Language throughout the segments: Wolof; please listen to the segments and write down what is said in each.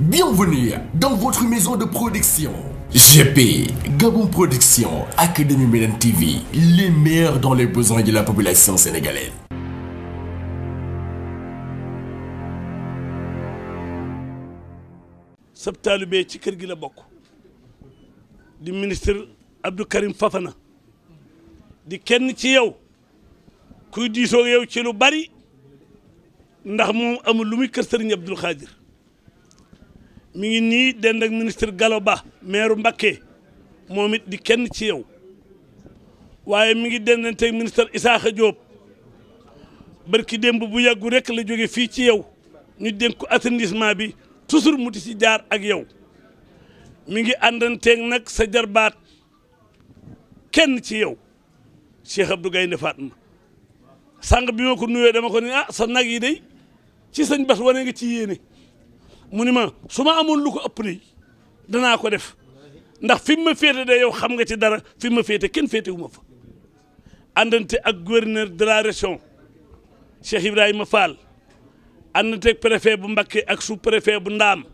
Bienvenue dans votre maison de production. GP, Gabon Production, Académie Médine TV, les meilleurs dans les besoins de la population sénégalaise. sab taalibe ci kër gi la bokk di ministre Abdou Karim Fafana di kenn ci yow kuy diisoo yow ci lu bari ndax moom amul lu muy kër Serigne Abdoul Khadir mi ngi nii dend ak ministre Gallo Ba maire Mbacké moom it di kenn ci yow waaye mi ngi dendante ak ministre Issakha Diop barki démb bu yàggu rek la jóge fii ci yow ñu dénk ko assainissement bi toujours mu di si jaar ak yow mi ngi àndanteeg nag sa jarbaat kenn ci yow Cheikh Abdou Gaynde Fatma sànq bi ma ko nuyoo dama ko ni sa nag yi day ci sëñ Bass wane nga ci yéene mu ni ma su ma amoon lu ko ëpp nii danaa ko def ndax fi mu ma féete de yow xam nga ci dara fi mu ma féete kenn féete wu ma fa àndante ak gouverneur de la région Cheikh Ibrahima Fall àndanteeg préfet bu Mbacké ak sous préfet bu Ndaam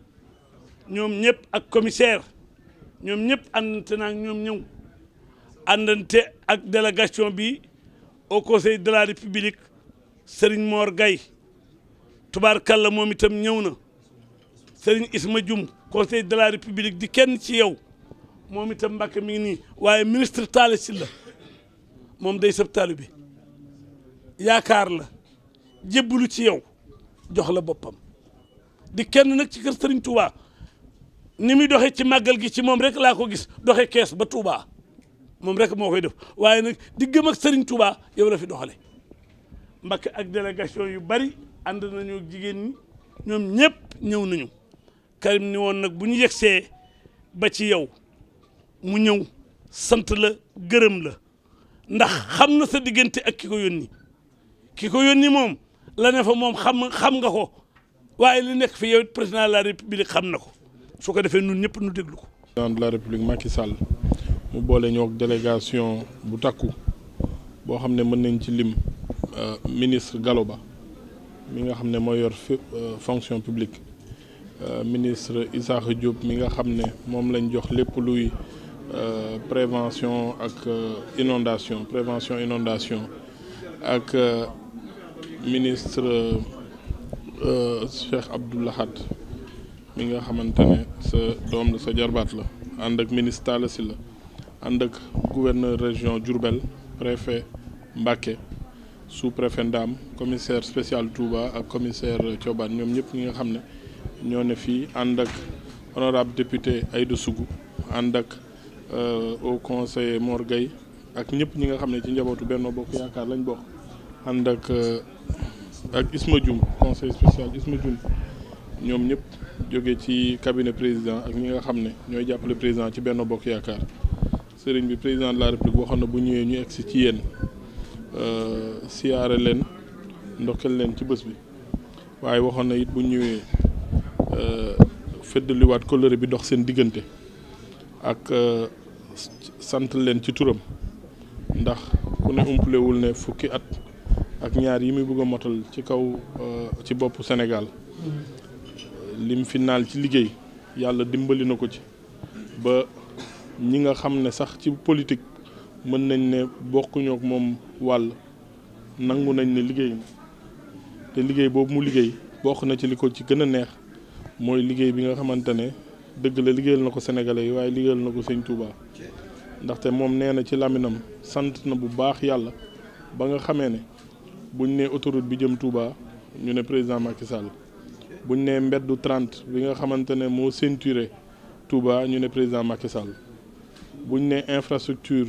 ñoom ñëpp ak commissaire ñoom ñëpp àndante naag ñoom ñëw àndante ak délégation bi au conseil de la république Serigne Mor Gaye tubaarkàlla moom itam ñëw na Serigne Isma Dioum conseil de la république di kenn ci yow moom itam Mbacké mi ngi nii waaye ministre Talla Sylla moom day sab taalibe bi yaakaar la jébbalu ci yow jox la boppam di kenn nag ci kër Serigne Touba ni muy doxee ci màggal gi ci moom rek laa ko gis doxee kees ba Touba moom rek moo koy def waaye nag di gëm ak Serigne Touba yow la fi doxale Mbacké ak délégation yu bari ànd nañu jigéen ñi ñoom ñëpp ñëw nañu Karim ni woon nag bu ñu yegsee ba ci yow mu ñëw sant la gërëm la ndax xam na sa diggante ak ki ko yónni moom la ne fa moom xam nga ko waaye li nekk fi yow président de la république xam na ko su ko defee ñun ñëpp nu déglu ko. président de la république Macky Sall mu boole ñoo délégation bu takku boo xam ne mën nañ ci lim ministre Gallo Ba mi nga xam ne mooy yor fonction publique ministre Issakha Diop mi nga xam ne moom lañ jox lépp luy prévention inondation ak ministre Cheikh Abdou Lahad mi nga xamante ne sa doom la sa jarbaat la ànd ak ministre Talla Sylla ànd ak gouverneur région Diourbel préfet Mbacké sous-préfet Ndam commissaire spécial Touba ak commissaire Thioban ñoom ñëpp ñi nga xam ne ñoo ne fii ànd ak honorable député Aïda Sougou ànd ak au conseiller Mor Gaye ak ñëpp ñi nga xam ne ci njabootu Benno Bokk Yaakaar lañ bokk ànd ak Isma Dioum conseil spécial Isma Dioum ñoom ñëpp jóge ci cabinet président ak ñi nga xam ne ñooy jàppale président ci Benno Bokk Yaakaar sëriñ bi président de la république waxoon na bu ñëwee ñu egsi ci yéen siyaare leen ndokkeel leen ci bés bi waaye waxoon na it bu ñëwee feddaliwaat kóllëre bi dox seen diggante ak sant leen ci turam ndax ku ne umpalewul ne fukki at ak ñaar yi muy bëgg a motal ci kaw ci boppu Sénégal lim fi naal ci liggéey yàlla dimbali na ko ci ba ñi nga xam ne sax ci politique mën nañ ne bokkuñoo ak moom wàll nangu nañ ne liggéey na te liggéey boobu mu liggéey bokk na ci li ko ci gën a neex mooy liggéey bi nga xamante ne dëgg la liggéeyal na ko Sénégalais yi waaye liggéeyal na ko Sëñ Touba ndaxte moom nee na ci laminam sant na bu baax yàlla ba nga xamee ne buñ ne autoroute bi jëm Touba ñu ne président Macky Sall buñ ne mbeddu 30 bi nga xamante ne moo ceinturé Touba ñu ne président Macky Sall buñ ne infrastructure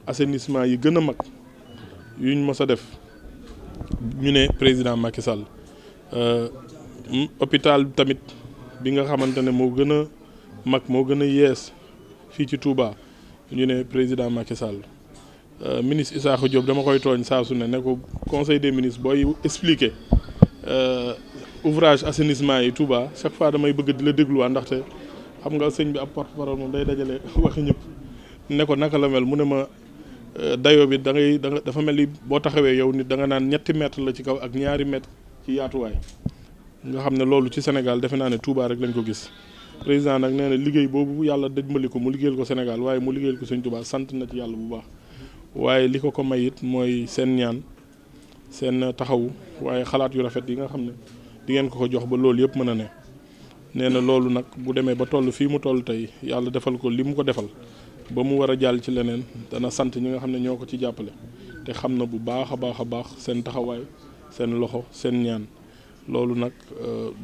assainissement yi gën a mag yuñ mës a def ñu ne président Macky Sall hôpital tamit bi nga xamante ne moo gën a mag moo gën a yees fii ci Touba ñu ne président Macky Sall ministre Issakha Diop dama koy tooñ saa su ne ko conseil des ministres booy expliquer ouvrage assainissement yi Touba chaque fois damay bëgg di la dégluwaat ndaxte xam nga sëñ bi ab porte-parole moom day dajale waxi ñëpp ne ko naka la mel mu ne ma dayoo bi dafa mel ni boo taxawee yow nit da nga naan 3 mètres la ci kaw ak 2 mètres ci yaatuwaay nga xam ne loolu ci Sénégal defe naa ne Touba rek lañ ko gis président nag nee na liggéey boobu yàlla dëjmali ko mu liggéeyal ko Sénégal waaye mu liggéeyal ko sëñ Touba sant na ci yàlla bu baax waaye li ko may it mooy seen ñaan seen taxawu waaye xalaat yu rafet yi nga xam ne di ngeen ko jox ba loolu yëpp mën a ne nee na loolu nag bu demee ba toll fii mu toll tey yàlla defal ko li mu ko defal ba mu war a jàll ci leneen dana sant ñi nga xam ne ñoo ko ci jàppale te xam na bu baax a baax seen taxawaay seen loxo seen ñaan loolu nag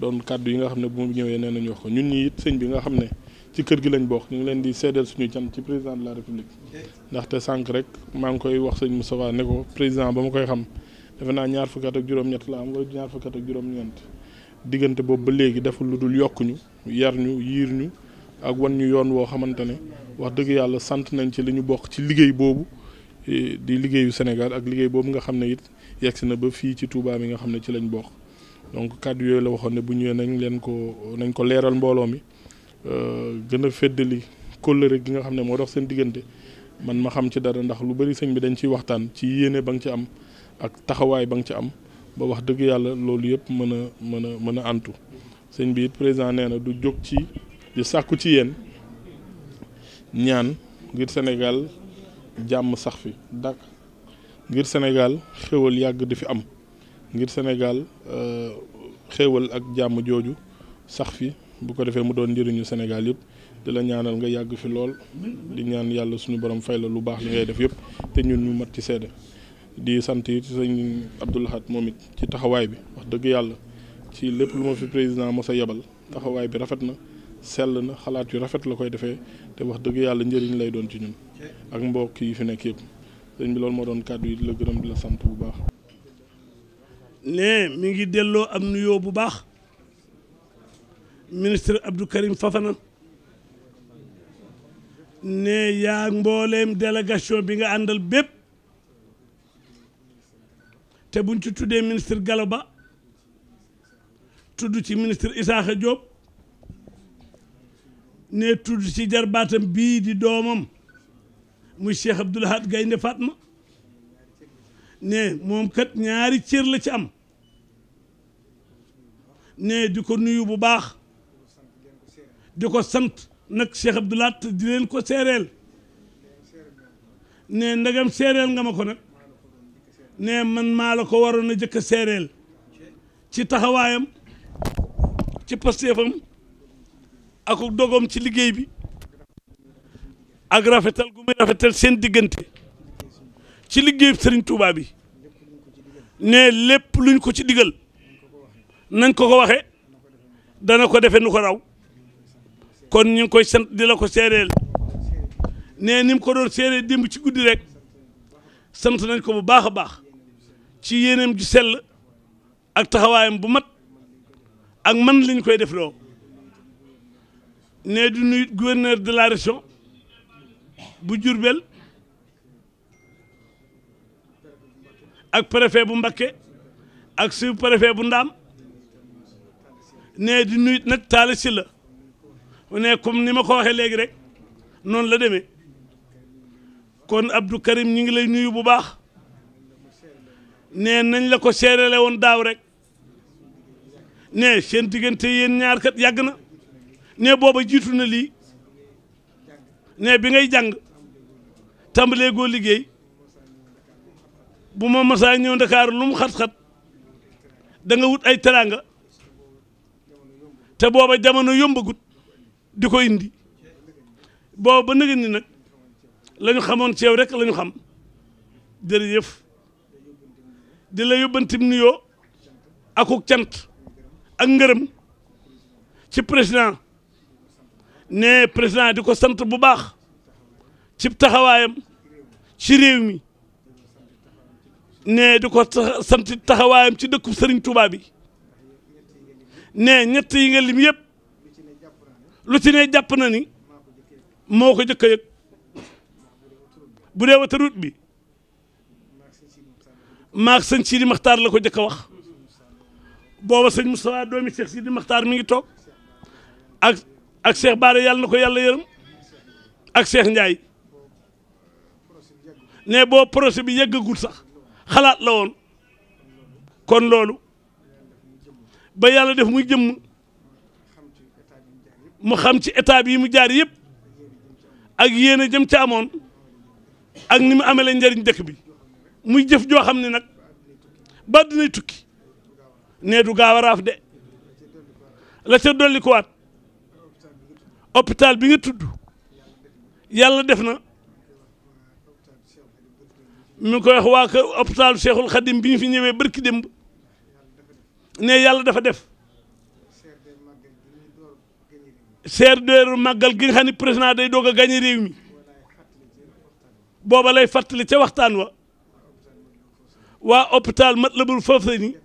doon kàddu yi nga xam ne bu mu ñëwee nee nañu wax ko ñun ñi it sëñ bi nga xam ne ci kër gi lañ bokk ñu ngi leen di seedeel suñu cant ci président de la république ndaxte sànq rek maa ngi koy wax sëñ Moustapha ne ko président ba ma koy xam defe naa ñaar fukki at ak juróom-ñett la am wala ñaar fukki at ak juróom-ñeent diggante boobu ba léegi deful lu dul yokk ñu yar ñu yiir ñu ak wan ñu yoon woo xamante ne wax dëgg yàlla sant nañ ci li ñu bokk ci liggéey boobu di liggéeyu Sénégal ak liggéey boobu nga xam ne it yegsi na ba fii ci Touba mi nga xam ne ci lañ bokk donc kàddu yooyu la waxoon ne bu ñëwee nañ ko leeral mbooloo mi gën a feddali kóllëre gi nga xam ne moo dox seen diggante man ma xam ci dara ndax lu bari sëñ bi dañ ciy waxtaan ci yéene ba nga ci am ak taxawaay ba nga ci am ba wax dëgg yàlla loolu yëpp mën a antu sëñ bi it président nee na du jóg ci di sàkku ci yéen ñaan ngir Sénégal jàmm sax fi dak ngir Sénégal xéwal yàgg di fi am ngir Sénégal xéwal ak jàmm jooju sax fi bu ko defee mu doon njëriñu Sénégal yëpp di la ñaanal nga yàgg fi lool di ñaan yàlla suñu borom fay la lu baax li ngay def yëpp te ñun ñu mat ci seede di sant it sëñ Abdou Lahad moom it ci taxawaay bi wax dëgg yàlla ci lépp lu ma fi président mos a yebal taxawaay bi rafet na sell na xalaat yu rafet la koy defee te wax dëgg yàlla njëriñ lay doon ci ñun ak mbokk yi fi nekk yëpp sëñ bi loolu moo doon kàddu yi di la gërëm di la sant bu baax. ne mi ngi delloo am nuyoo bu baax ministre Abdou Karim Fafana ne yaa mbooleem délégation bi nga àndal bépp te buñ ci tuddee ministre Gallo Ba tudd ci ministre Issakha Diop ne tudd ci jarbaatam bii di doomam muy Cheikh Abdou Lahad Gaynde Fatma ne moom kat ñaari cër la ci am ne di ko nuyu bu baax di ko sant nag Cheikh Abdou Lahad di leen ko seereel ne ndagam seereel nga ma ko nag ne man maa la ko waroon a jëkk a seereel ci taxawaayam ci pasteefam ak dogoom ci liggéey bi ak rafetal gu muy rafetal seen diggante ci liggéey Serigne Touba bi ne lépp luñ ko ci digal nañ ko waxee dana ko defee nu ko raw kon ñu ngi koy sant di la ko seereel ne ni mu ko doon seereel démb ci guddi rek sant nañ ko bu baax a baax ci yéeneem ju sell ak taxawaayam bu mat ak man liñ koy def loo ne du nuyu gouverneur de la région bu Diourbel ak préfet bu Mbacké ak sous-préfet bu Ndaam ne di nuyu nag Talla Sylla ne comme ni ma ko waxee léegi rek noonu la demee kon Abdou Karim ñu ngi lay nuyu bu baax ne nañ la ko seerele woon daaw rek ne seen diggante yéen ñaar kat yàgg na ne booba jiitu na lii ne bi ngay jàng tàmbalee goo liggéey bu ma masaa ñëw Ndakaaru lu mu xat-xat da nga wut ay teraanga te booba jamono yombagut di ko indi booba ba nëgën ni nag la ñu xamoon ci yow rek la ñu xam jërëjëf di la yóbbantim nuyoo akuk cant ak ngërëm ci président ne président di ko sant bu baax ci taxawaayam ci réew mi ne di ko sant taxawaayam ci dëkku Serigne Touba bi ne ñett yi nga lim yëpp lu ci ne jàpp na ni moo ko jëkk a yëg bu dee autoroute bi maak sëñ Sidi Maxtaar la ko jëkk a wax booba sëñ Moustapha doomi Cheikh Sidi Maxtaar mi ngi toog ak Cheikh Bara yàlla na ko yàlla yërëm ak Cheikh Ndiaye ne boo projet bi yeggagul sax xalaat la woon kon loolu ba yàlla def muy jëmm mu xam ci état bi mu jaar yëpp ak yéen a jëm ca amoon ak ni mu amee njariñ dëkk bi muy jëf joo xam ne nag ba dinay tukki nee du gaaw a raaf de la ca dolli ko waat hôpital bi nga tudd yàlla def na mi ngi koy wax waa kër hôpital Cheikhul Khadim bi ñu fi ñëwee barki démb ne yàlla dafa def CRD màggal gi nga xam ne président day doog a gagné réew mi booba lay fàttali ca waxtaan wa waa hôpital Matlaboul Fawzayni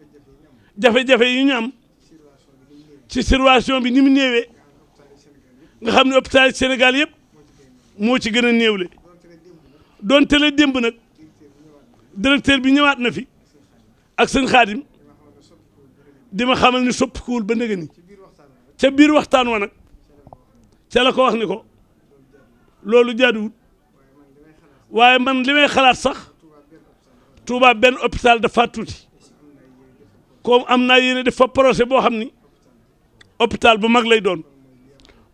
jafe-jafe yi ñu am ci situation bi ni mu néewee nga xam ne hôpital Sénégal yëpp moo ci gën a néewle doon tele démb nag directeur bi ñëwaat na fi ak sëñ Xaadim di ma xamal ni soppikuwul ba ndëgë ni ca biir waxtaan wa nag ca la ko wax ni ko loolu jaaduwut waaye man li may xalaat sax Touba benn hôpital dafa tuuti comme am naa yéene def fa projet boo xam ni hôpital bu mag lay doon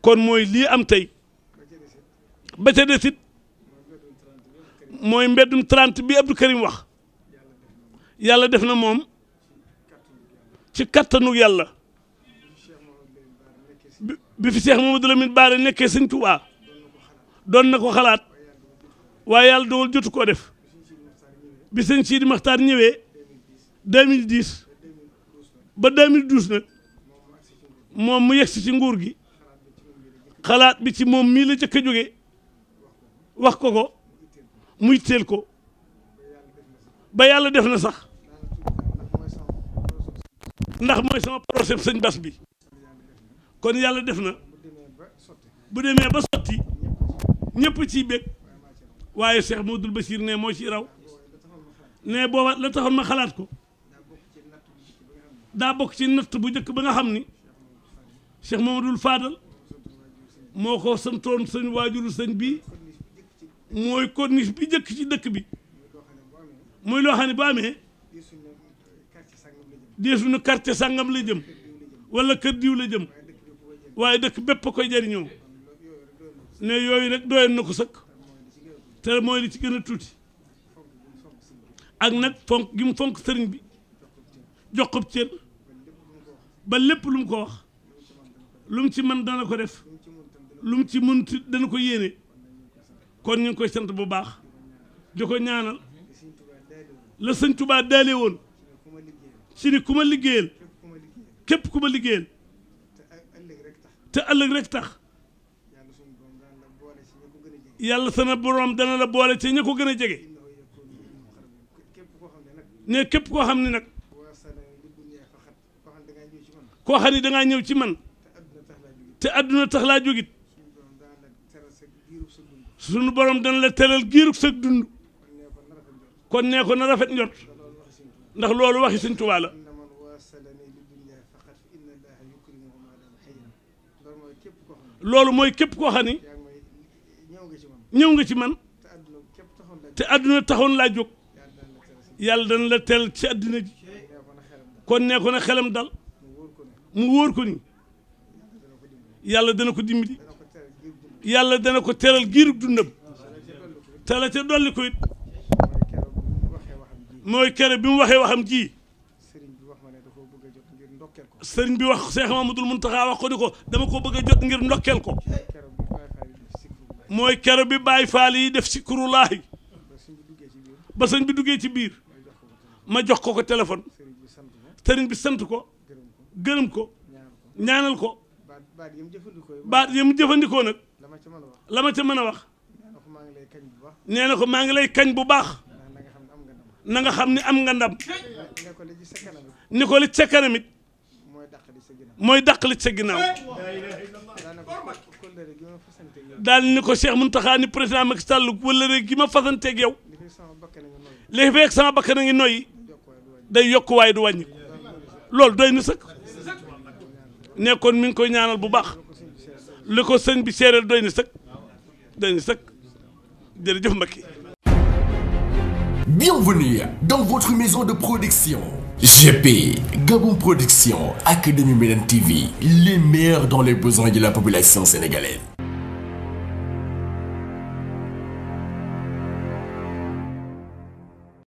kon mooy lii am tey ba ca desit mooy mbeddum 30 bi Abdou Karim wax yàlla def na moom ci kattanu yàlla bi fi Cheikh Mamadou Lamine Bara nekkee sëñ Touba doon na ko xalaat waaye yàlla dogal jotu koo def bi sëñ Sidi Maxtaar ñëwee 2010 ba 2012 nag moom mu yegsi ci nguur gi xalaat bi ci moom mii la jëkk a jógee wax ko ko muy teel ko ba yàlla def na sax ndax mooy sama projet sëñ Bass bi kon yàlla def na bu demee ba sotti ñëpp ciy bég waaye Cheikh Modou Bachir ne moo ci raw ne booba la taxoon ma xalaat ko daa bokk ci natt bu njëkk ba nga xam ni Cheikh Mamadou Fadal moo ko santoon sëñ waajuru sëñ bi mooy corniche bi njëkk ci dëkk bi muy loo xam ne bu amee deesu na quartier sàngam la jëm wala kër diw la jëm waaye dëkk bépp a koy jariñoo ne yooyu rek doyoon na ko sëkk te mooy li ci gën a tuuti ak nag fonk gi mu fonk sëriñ bi jox ko cër ba lépp lu mu ko wax lu mu ci mën dana ko def lu mu ci mënut dana ko yéene kon ñu ngi koy sant bu baax di ko ñaanal la sëñ Tuubaa daale woon ci ni ku ma liggéeyal képp ku ma liggéeyal te ëllëg rek tax yàlla sana borom dana la boole ci ña ko gën a jege ne képp koo xam ne nag koo xam ne dangaa ñëw ci man te adduna tax laa jógit sunu borom dana la teral giirug sa dund kon nee ko na rafet njot ndax loolu waxi Sëñ Tuubaa la loolu mooy képp koo xam ni ñëw nga ci man te adduna taxoon laa jóg yàlla dana la teel ci adduna ji kon nee ko na xelam dal mu wóor ko ni yàlla dana ko dimbali yàlla dana ko teral giirug dundam te la ca dolli ko it mooy kere bi mu waxee waxam ji sëriñ bi wax Cheikh Mamadou Mountakha wax ko ni ko dama ko bëgg a jot ngir ndokkeel ko mooy kere bi Baay Faal yi def sikrullaahi ba sëñ bi duggee ci biir ma jox ko téléphone sëriñ bi sant ko gërëm ko ñaanal ko baat yi mu jëfandikoo nag la ma ca mën a wax nee na ko maa ngi lay kañ bu baax na nga xam ne am nga ndam ni ko li ca kanam it mooy dàq li ca ginnaaw daal ni ko Cheikh Mountakha ni président Macky Sall wala rek gi ma fasanteeg yow léegi fekk sama bakkan a ngi noyyi day yokk waaye du wàññi loolu doy na sëkk ne kon mi ngi koy ñaanal bu baax li ko sëñ bi seereel doy na sëkk jërëjëf Mbacké. Bienvenue dans votre maison de production. GP, Gabon Production, Académie Médine TV, les meilleurs dans les besoins de la population sénégalaise.